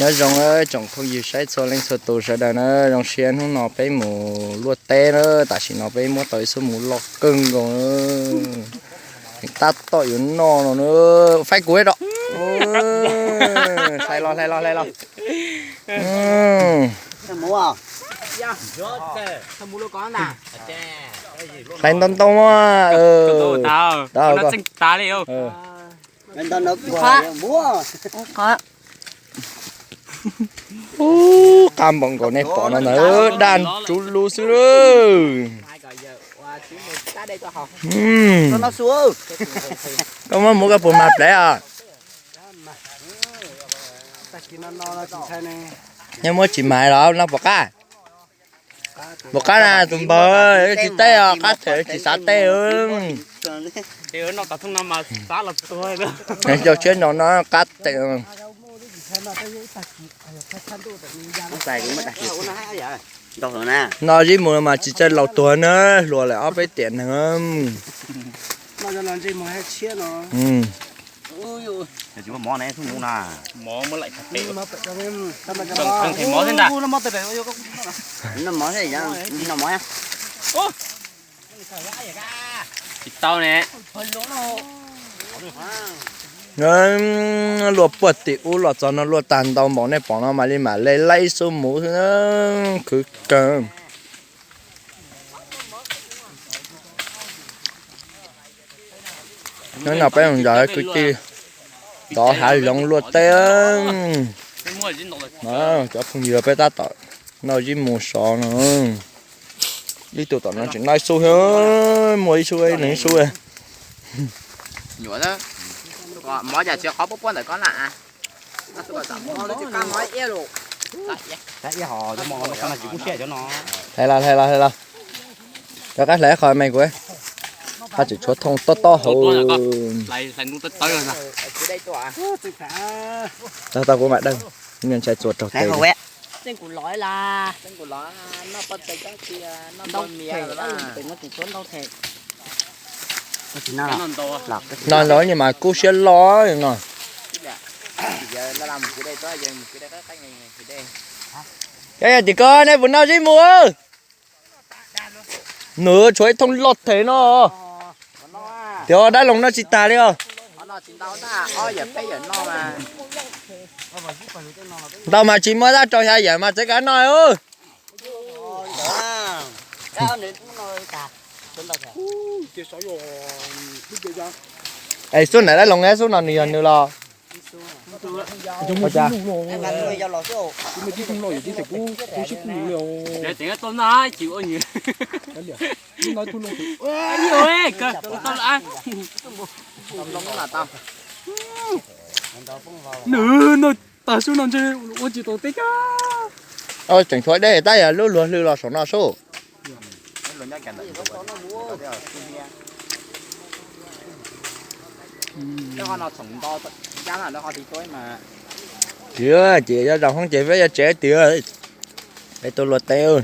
Nyob zoo tsoom phooj ywg saib txhua leej txhua tus sawv daws na, zoo siab hnub no peb mus luaj teb na, tam sim no peb muab tau ib xub muv loj kawg nkaus na. Tab tom yuav noj no na, faib kuv rau. Hlais los, hlais los, hlais los. Hlais ntau ntau. Ub, qab npaum nkaus nej pom no ntag, daj ntsuv lug xwb. Koj muab muv koj puas mag plev os? Nyob muab tsis mag los noj puas qab? Puas qab na tus npawg, tsis teb os, qab them tsis xav teb. Cau siab no no qab them. Noj zib mus mas tsis txawj laus tuag na, hluas lawm ob peb tiam neeg. Tsis tau ne. Luaj puag tim ub los txog no luaj tag ntau npaum nej pom no mam li mam le laib ib xub muv xwb, khwv kawg. Nyob no peb mus nrog kwv tij tov hav zoov luaj teb. Cov phooj ywg peb tab tom noj zib mus sov no. Ib tug tom no tseem noj ib xub thiab, muaj ib xub, ib leeg ib xub. Hlais los, hlais los, hlais los. Rov qab hlais qhov me kuv, qhov tseem tshuav thooj tob tob hauv. Tau, tau kuv mam dawj, ntshai txua raug tes. No ntau ni mas kub siab loj no. Yog yog tim ko nej puas noj zib mus? Nws tshuav ib thooj loj them no. Tias dab laug noj tsis tas li os. Ntau mas tsis muaj dab rau xya yam mas txawv kav noj. Es xub ntawm dab laug, xub no nws yog nws los? Nws no tas xub no ntshe ua tsis tau teb. Tseem tshuav dej tab yog lub luag hlwb los saum no sub. Tiag ces yog zaum hoob ces peb yuav tsev tiag. Peb tuaj luaj teb.